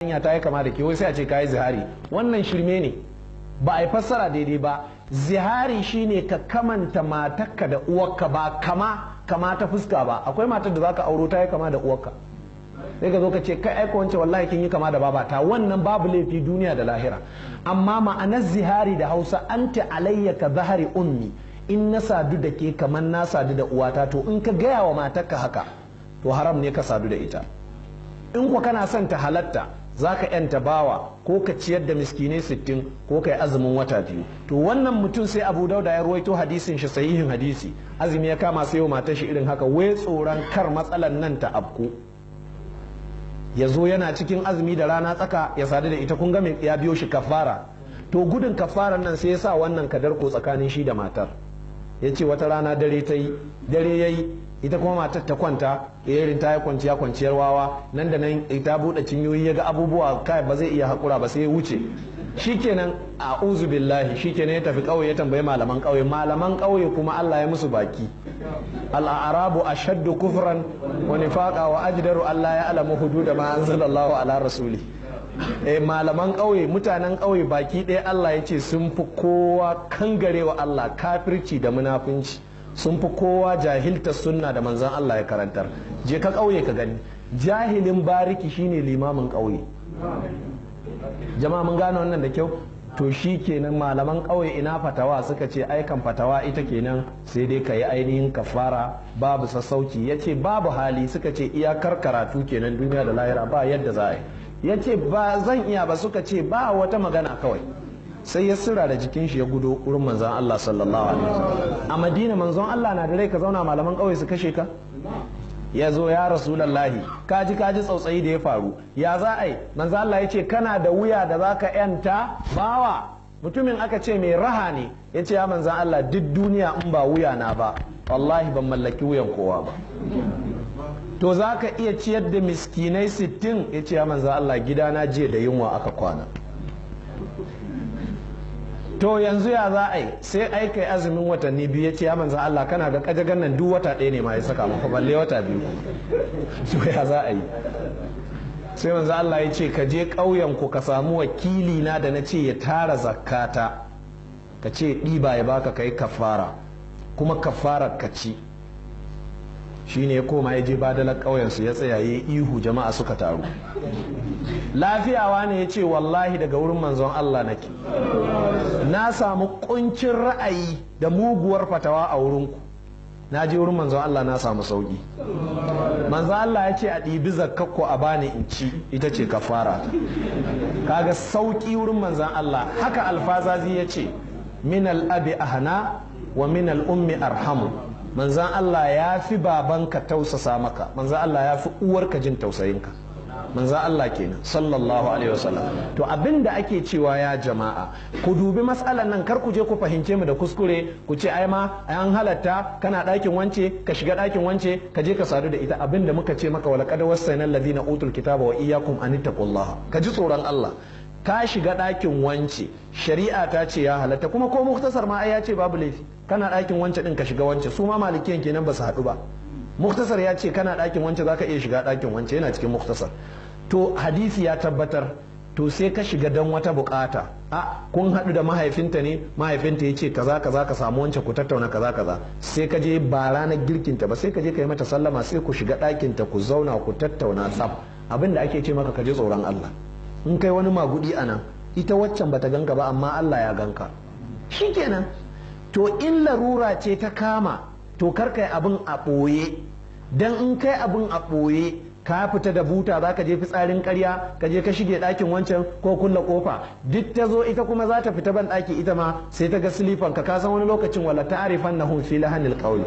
Yarinya ta yi kama da ke, wai sai a ce kayi zihari. Wannan shirme ne, ba a yi fassara daidai ba. Zihari shine ka kamanta matarka da uwarka, ba kama ta fuska ba. Akwai matar da zaka auro ta yi kama da uwarka, sai ka zo ka ce, "Kai, aiko wance, wallahi kin yi kama da babata." Wannan babu laifi duniya da lahira. Amma ma'anar zihari da Hausa, "Anti alayya ka zahari ummi", in na sadu da ke kamar na sadu da uwata. To in ka gaya wa matarka haka, to haram ne ka sadu da ita. In kuwa kana son ta halatta, za ka yanta bawa ko ka ciyar da miskinai 60 ko ka yi azumin wata 2. To wannan mutum, sai Abu Dauda ya ruwaito hadisin shi, sahihin hadisi. Azumi ya kama, sai yau matar shi irin haka, wai tsoron kar matsalan nan ta afku, ya zo yana cikin azumi da rana tsaka ya sadu da ita. Kun ga ya biyo shi, kafara. To gudun kafaran nan sai ya sa wannan kadarko tsakanin shi da matar. Ya ce wata rana dare ta yi, dare ya yi, ita kuma matar ta kwanta, irin ta yi kwanciya kwanciyar wawa. Nan da nan ta buɗe cinyoyi, ya ga abubuwa, kai, ba zai iya haƙura ba, sai ya wuce. Shikenan, a'uzu billahi, shikenan ya tafi ƙauye, ya tambayi malaman ƙauye. Malaman ƙauye kuma Allah ya musu baki, "Al-a'rabu ashaddu kufran wa nifaqa wa ajdaru alla ya'lamu hududa ma anzalallahu ala rasuli." Eh, malaman ƙauye, mutanen ƙauye baki ɗaya, Allah ya ce sun fi kowa kangarewa Allah, kafirci da munafunci, sun fi kowa jahilta sunna da manzan Allah ya karantar. Je ka ƙauye ka gani, jahilin bariki shine limamin ƙauye. Jama'a, mun gane wannan da kyau? To shi kenan, malaman ƙauye ina fatawa? Suka ce aikan fatawa ita kenan, sai dai ka yi ainihin kafara, babu sassauci. Ya ce babu hali. Suka ce iyakar karatu kenan duniya da lahira, ba yadda za a yi. Ya ce ba zan iya ba. Suka ce ba wata magana kawai. Sai ya sira da jikin shi ya gudo wurin Manzon Allah sallallahu alaihi wasallam a Madina. Manzon Allah na da rai, ka zauna malaman ƙauye su kashe ka? Ya zo, "Ya Rasulallahi, kaji kaji tsautsayi da ya faru, ya za a yi?" Manzo Allah ya ce, "Kana da wuya da zaka yanta bawa?" Mutumin aka ce mai raha ne. Ya ce, "Ya Manzan Allah, duk duniya in ba wuya na ba, wallahi ban mallaki wuyan kowa ba." "To za ka iya ciyar da miskinai 60?" Ya ce, "Ya Manzan Allah, gidana jiya da yunwa aka kwana." "To yanzu ya za a yi?" "Sai ai kai azumin watanni 2." Ya ce, "Ya Manzan Allah, kana ga kajagan nan duk wata ɗaya ne ma ya saka maka, balle wata 2. To ya za a yi?" Sai Manzan Allah ya ce, "Ka je ƙauyen ku, ka samu wakili na da na ce ya tara zakata, ka ce ɗiba ya baka, kai kafara, kuma kafarar ka ci." Shine ya koma, ya je badalar ƙauyensu, ya tsaya ya ihu, jama'a suka taru. "Lafiyawa ne?" Ya ce, "Wallahi daga wurin Manzon Allah nake, na samu kuncin ra'ayi da muguwar fatawa a wurinku. Na je wurin Manzon Allah, na samu sauki. Manzon Allah ya ce a ɗibi zakkakko a bani in ci, ita ce kafara." Kaga sauki wurin Manzon Allah. Haka Alfazazi ya ce, "Min al-abi ahna wa min al-ummi arhamu." Manzan Allah ya fi babanka tausasa maka, Manzan Allah ya fi uwarka jin tausayinka. Manzan Allah kenan, sallallahu alaihi wasallam. To abin da ake cewa, ya jama'a, ku dubi matsalan nan, kar ku je ku fahimce mu da kuskure, ku ce ai ma an halatta kana ɗakin wance ka shiga ɗakin wance, ka je ka sadu da ita. Abin da muka ce maka, "Walaqad wassayna alladhina utul kitaba wa iyyakum an ittaqullaha." Ka ji tsoron Allah. Ka shiga ɗakin wance, shari'a ta ce ya halatta, kuma ko Muktasar ma ai ya ce babu laifi kana ɗakin wance ɗin ka shiga wance. Su ma Malikiyan kenan ba su haɗu ba. Muktasar ya ce kana ɗakin wance zaka iya shiga ɗakin wance, yana cikin Muktasar. To hadisi ya tabbatar. To sai ka shiga don wata bukata, a kun haɗu da mahaifinta ne, mahaifinta ya ce kaza kaza, ka samu wance ku tattauna kaza kaza. Sai ka je ba ranar girkinta ba, sai ka je ka yi mata sallama, sai ku shiga ɗakinta, ku zauna ku tattauna tsaf. Abin da ake ce maka, ka ji tsoron Allah. In kai wani magudi a nan, ita waccan bata ganka ba, amma Allah ya ganka. Shikenan. To in larura ce ta kama, to kar kai abin a ɓoye. Dan in kai abin a ɓoye, ka fita da buta za ka je fitsarin karya, ka je ka shige ɗakin wancan ko kulla kofa, duk ta zo ita kuma za ta fita ban ɗaki, ita ma sai ta ga silifan ka. San wani lokacin "wala ta'rifannahum fi lahanil qawli".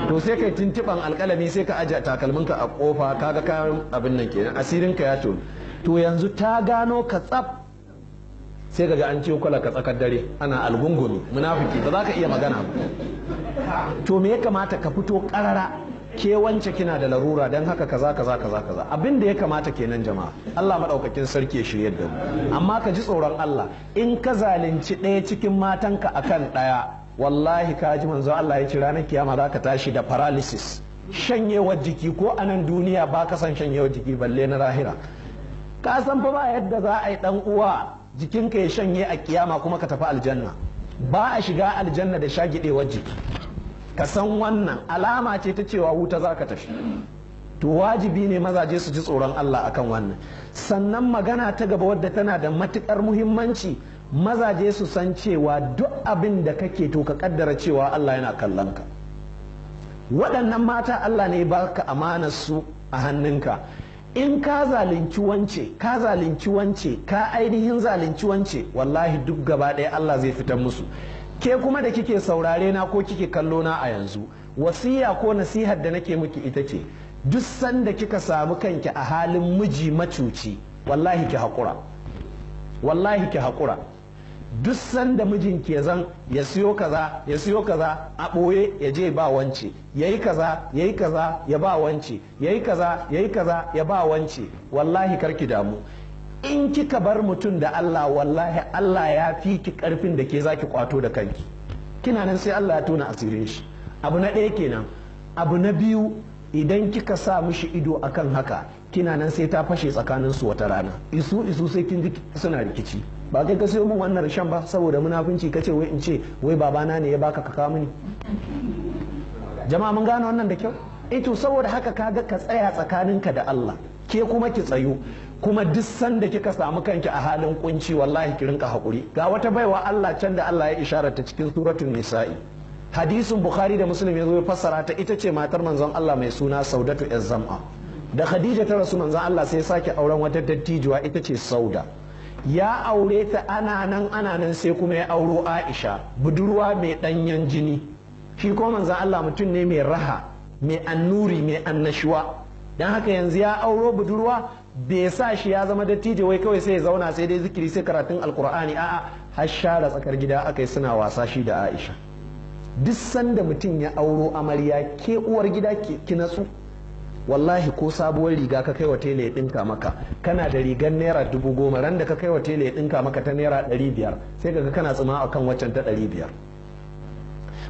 To sai kai tuntuban alƙalami, sai ka aje takalminka a kofa, kaga kayan abin nan kenan, asirin ka ya tonu. To yanzu ta gano ka tsaf, sai ka ga an ciwo kwala ka tsakar dare, ana algungumi, munafiki, ba za ka iya magana ba. To me ya kamata? Ka fito karara, "Ke wance, kina da larura, don haka kaza kaza kaza kaza." Abin da ya kamata kenan, jama'a. Allah madaukakin sarki ya shiryar da mu. Amma ka ji tsoron Allah. In ka zalunci ɗaya cikin matanka akan ɗaya, wallahi ka ji Manzo Allah ya ce ranar kiyama za ka tashi da paralysis, shanyewar jiki. Ko a nan duniya ba ka san shanyewar jiki, balle na lahira. Ka san fa ba yadda za a yi dan uwa jikinka ya shanye a kiyama kuma ka tafi aljanna. Ba a shiga aljanna da shagidewar jiki. Ka san wannan alama ce ta cewa wuta za ka tafi. To wajibi ne mazaje su ji tsoron Allah akan wannan. Sannan magana ta gaba wadda tana da matukar muhimmanci, mazaje su san cewa duk abin da kake to ka kaddara cewa Allah yana kallon ka. Waɗannan mata Allah ne baka amanar su a hannunka. In ka zalunci wance, ka zalunci wance, ka ainihin zalunci wance, wallahi duk gaba ɗaya Allah zai fitar musu. Ke kuma da kike saurare na ko kike kallo na a yanzu, wasiya ko nasihar da nake miki ita ce, duk sanda kika samu kanki a halin miji macuci, wallahi ki haƙura. Wallahi ki haƙura. Duk sanda mijinki ya zan ya siyo kaza, ya siyo kaza a ɓoye ya je ba wance, yayi kaza, yayi kaza ya ba wance, yayi kaza, yayi kaza ya ba wance, wallahi karki damu. In kika bar mutum da Allah, wallahi Allah ya fi ki karfin da ke zaki kwato da kanki. Kina nan sai Allah ya tona asirin shi. Abu na ɗaya kenan. Abu na biyu, idan kika sa mishi ido akan haka, kina nan sai ta fashe tsakanin su wata rana. Isu isu sai kin ji suna rikici. Ba kai ka siyo min wannan rishan ba saboda munafunci kace wai in ce wai babana ne ya baka ka kawo mini. Jama'a mun gane wannan da kyau? Eh to saboda haka kaga ka tsaya tsakaninka da Allah, ke kuma ki tsayu. Kuma duk sanda kika samu kanki a halin kunci, wallahi ki rinka hakuri. Ga wata baiwa Allah can da Allah ya isharar ta cikin suratul Nisa'i. Hadisin Bukhari da Muslim ya zo ya fassara ta, ita ce matar manzon Allah mai suna Saudatu Az-Zam'a. Da Khadija ta rasu, manzon Allah sai sake auren wata dattijuwa, ita ce Sauda. Ya aure ta, ana nan ana nan sai kuma ya auro Aisha, budurwa mai danyen jini. Shi kuma manzon Allah mutum ne mai raha, mai annuri, mai annashuwa. Dan haka yanzu ya auro budurwa, bai sa shi ya zama dattijo wai kawai sai ya zauna sai dai zikiri sai karatun alkur'ani, a'a, har share tsakar gida akai suna wasa shi da Aisha. Duk sanda mutum ya auro amarya, ke uwar gida ki natsu. Wallahi ko sabuwar riga ka kai wa tela ya dinka maka, kana da rigar ₦10,000, ran da ka kai wa tela ya dinka maka ta ₦500, sai kaga kana tsima akan waccan ta 500.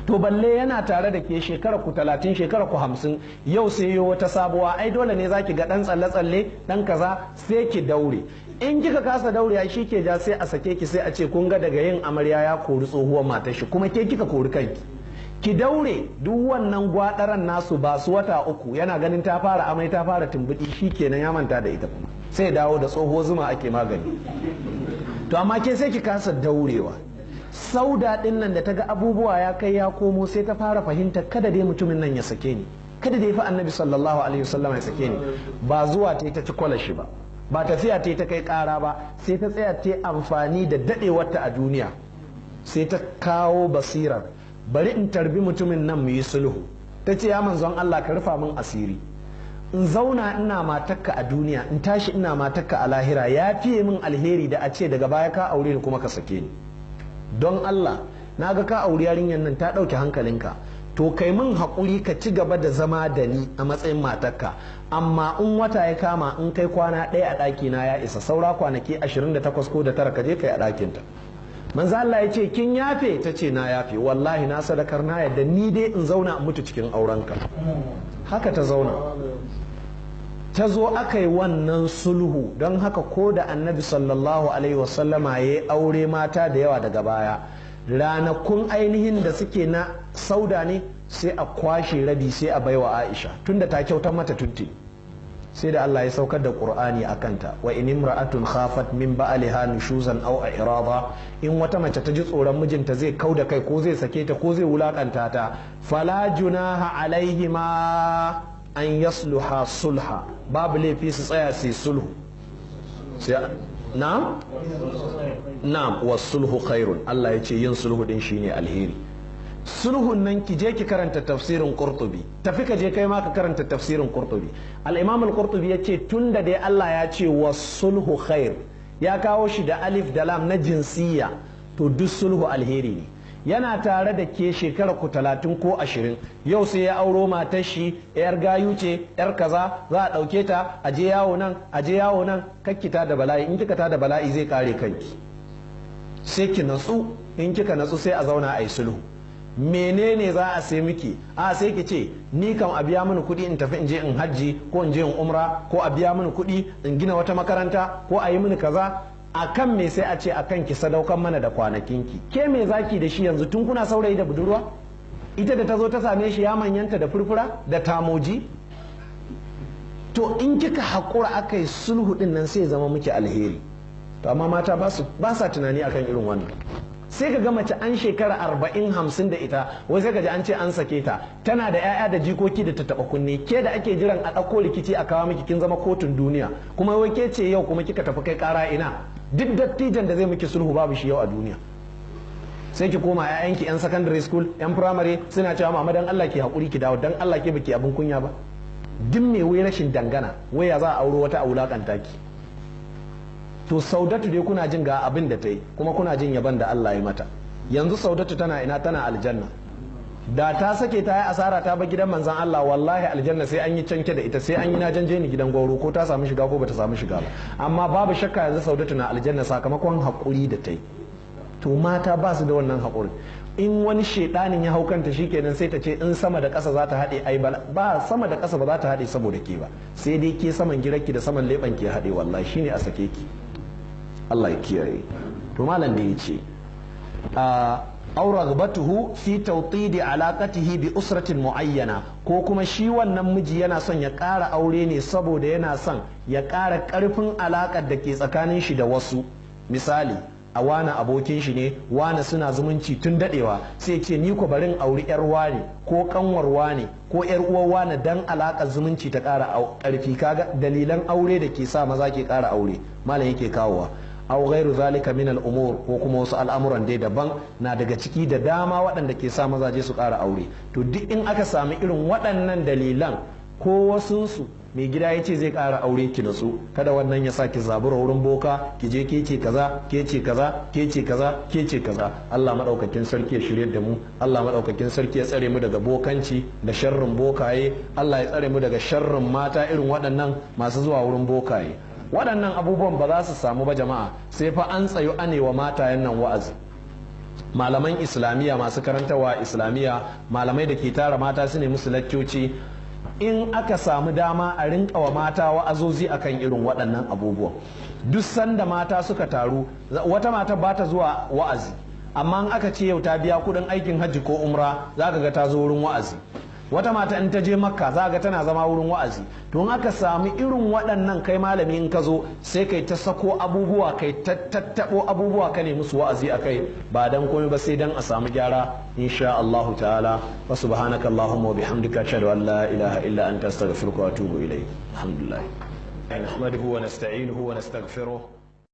To balle yana tare da ke shekara ku 30, shekara ku 50, yau sai yo wata sabuwa, ai dole ne zaki ga dan tsalle tsalle dan kaza, sai ki daure. In kika kasa daure, ai shi ke ja sai a sake ki, sai a ce kun ga daga yin amarya ya kori tsohuwar matar shi, kuma ke kika kori kanki. Ki daure duk wannan gwadaran nasu, ba su wata uku yana ganin ta fara amai ta fara tumbudi, kenan ya manta da ita, kuma sai dawo da tsohuwar zuma ake magani. To amma ke sai ki kasa daurewa. Sauda din nan da ta ga abubuwa ya kai ya komo, sai ta fara fahimta kada dai mutumin nan ya sake ni, kada dai fa Annabi sallallahu alaihi wasallam ya sake ni. Ba zuwa ta ta ci kwalashi ba, ba tafiya ta ta kai kara ba, sai ta tsaya ta amfani da dadewarta a duniya, sai ta kawo basirar bari in tarbi mutumin nan mu yi sulhu. Ta ce ya manzon Allah, ka rufa min asiri, in zauna ina matakka a duniya, in tashi ina matakka a lahira, ya fiye min alheri da a ce daga baya ka aure ni kuma ka sake ni. Don Allah, na ga ka auri yarinyar nan ta ɗauke hankalinka, to kai min haƙuri ka ci gaba da zama da ni a matsayin matarka, amma in wata ya kama in kai kwana ɗaya a ɗakina ya isa, saura kwanaki 28 ko da tara ka je kai a ɗakinta. Manzo Allah ya ce kin yafe? Ta ce na yafe, wallahi na sadakar, na yadda, ni dai in zauna in mutu cikin aurenka. Haka ta zauna, ta zo aka yi wannan sulhu. Don haka ko da Annabi sallallahu alaihi wasallama ya yi aure mata da yawa daga baya, ranakun ainihin da suke na Sauda ne sai a kwashe rabi sai a baiwa Aisha, tunda ta kyautar mata tunti. Sai da Allah ya saukar da Qur'ani a kanta, wa in imra'atun khafat min ba'liha nushuzan aw i'rada, in wata mace ta ji tsoron mijinta zai kauda kai ko zai sake ta ko zai wulakanta ta, fala junaha alaihima an yasluha sulha, babu laifi su tsaya su sulhu. Na'am na'am, was-sulhu khairun. Allah ya ce yin sulhu din shine alheri. Sulhun nan ki je ki karanta tafsirin Qurtubi, tafi ka je kai ma ka karanta tafsirin Qurtubi. Al-Imam al-Qurtubi yace tunda dai Allah ya ce was-sulhu khair, ya kawo shi da alif da lam na jinsiya, to duk sulhu alheri ne. Yana tare da ke shekara ku 30 ko 20, yau sai ya auro matar shi, yar gayu ce, yar kaza, za a ɗauke ta a je yawo nan, a je yawo nan, kakkita da bala'i. In kika ta da bala'i zai kare kanki. Sai ki natsu, in kika natsu sai a zauna a yi sulhu. Menene za a sai miki? A sai ki ce ni kam a biya mini kuɗi in tafi in je in hajji ko in je in umra, ko a biya mini kuɗi in gina wata makaranta, ko a yi mini kaza. Akan me? Sai a ce akan ki sadaukan mana da kwanakinki. Ke me zaki da shi yanzu tun kuna saurayi da budurwa? Ita da ta zo ta same shi ya manyanta da furfura da tamoji. To in kika haƙura aka yi sulhu din nan sai zama miki alheri. To amma mata ba sa tunani akan irin wannan. Sai ka ga mace an shekara 40 50 da ita, wai sai ka ji an ce an sake ta, tana da 'ya'ya da jikoki da ta taɓa kunne. Ke da ake jiran a ɗauko rikici a kawo miki, kin zama kotun duniya. Kuma wai ke ce yau kuma kika tafi kai ƙara ina? Duk dattijan da zai miki sulhu babu shi yau a duniya. Sai ki koma 'ya'yanki 'yan secondary school, 'yan primary suna cewa mama dan Allah ki haƙuri ki dawo, dan Allah ke baki abin kunya ba. Duk me wai rashin dangana, wai ya za a auro wata a wulakanta ki? To Saudatu dai kuna jin ga abin da ta yi, kuma kuna jin yaban da Allah ya mata. Yanzu Saudatu tana ina? Tana aljanna. Da ta sake ta yi asara ta ba gidan manzan Allah, wallahi aljanna sai an yi canke da ita, sai an yi na janje ni gidan gwauro, ko ta samu shiga ko bata samu shiga ba. Amma babu shakka yanzu Saudatu na aljanna sakamakon haƙuri da ta yi. To mata ba su da wannan haƙuri. In wani shedanin ya hau kanta shikenan sai ta ce in sama da ƙasa za ta haɗe, ai ba sama da ƙasa ba za ta haɗe saboda ke ba, sai dai ke saman girarki da saman leɓen ki ya haɗe, wallahi shine a sake ki. Allah ya kiyaye. To malam da yace aw raghbatuhu fi tawtidi alaqatihi bi usratin muayyana, ko kuma shi wannan miji yana son ya ƙara aure ne saboda yana son ya ƙara ƙarfin alaƙar da ke tsakanin shi da wasu. Misali, a wane abokin shi ne, wane suna zumunci tun dadewa, sai ce ni ko barin auri yar wane ko kanwar wane ko yar uwar wane dan alaƙar zumunci ta ƙara ƙarfi. Kaga dalilan aure da ke sa maza ke ƙara aure malam yake kawowa. Aw ghairu zalika min al-umur, ko kuma wasu al'amuran dai daban na daga ciki da dama waɗanda ke sa mazaje su ƙara aure. To duk in aka sami irin waɗannan dalilan ko wasunsu, mai gida ya ce zai ƙara aure, ki natsu, kada wannan ya sa ki zabura wurin boka, ki je ke ce kaza, ke ce kaza, ke ce kaza, ke ce kaza. Allah madaukakin sarki ya shirye da mu, Allah madaukakin sarki ya tsare mu daga bokanci da sharrin bokaye, Allah ya tsare mu daga sharrin mata irin waɗannan masu zuwa wurin bokaye. Waɗannan abubuwan ba za su samu ba jama'a, sai fa an tsayu anewa matayen nan wa'azi. Malaman islamiyya masu karantarwa islamiyya, malamai da ke tara mata su ne musu laccoci, in aka samu dama a rinka wa mata wa'azozi akan irin waɗannan abubuwan. Duk sanda mata suka taru, wata mata ba ta zuwa wa'azi, amma in aka ce yau ta biya kuɗin aikin hajji ko umra, za ka ga ta zo wurin wa'azi. Wata mata in ta je Makka za ga tana zama wurin wa'azi. To in aka samu irin waɗannan, kai malami in ka zo sai kai ta sako abubuwa, kai ta tattaɓo abubuwa, ka ne musu wa'azi akai, ba dan komai ba sai dan a samu gyara insha Allahu ta'ala. Wa subhanaka allahumma wa bihamdika, ashhadu an la ilaha illa anta, astaghfiruka wa atubu ilayk. Alhamdulillah. Nahmaduhu wa nasta'inuhu wa nastaghfiruh.